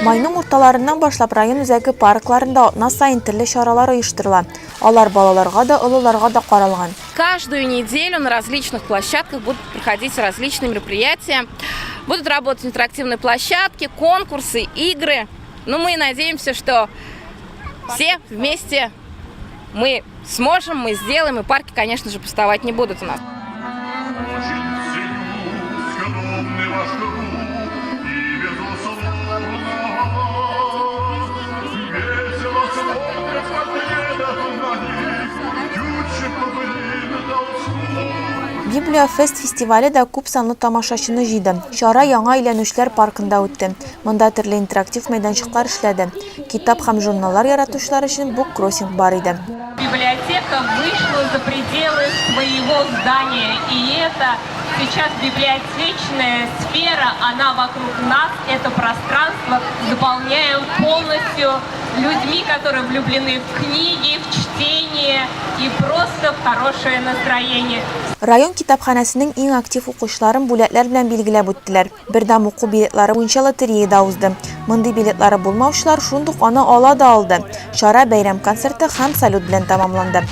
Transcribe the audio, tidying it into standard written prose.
Майның урталарыннан башлап район үзәге паркларында атна саен төрле чаралар оештырыла. Алар балаларга да, олыларга да каралган. Каждую неделю на различных площадках будут проходить различные мероприятия. Будут работать интерактивные площадки, конкурсы, игры. Но мы надеемся, что все вместе мы сможем, мы сделаем, и парки, конечно же, пустовать не будут у нас. Библиофест фестивале дә күп санлы тамашачыны җыйды. Чара Яңа әйләнүчләр паркында үтте. Монда төрле интерактив мәйданчыклар эшләде. Китап һәм журналлар яратучылар өчен буккроссинг бар иде. Библиотека вышла за пределы своего здания, и это сейчас библиотечная сфера, она вокруг нас, это пространство заполняем полностью людьми, которые влюблены в книги, в чтение и просто в хорошее настроение. Район китапханәсенең иң актив укучыларын бүләкләр белән билгеләп үттеләр. Бердәм уку билетлары буенча лотерея да узды. Мондый билетлары булмаучылар шундук аны ала да алды. Чара бәйрәм концерты һәм салют белән тәмамланды.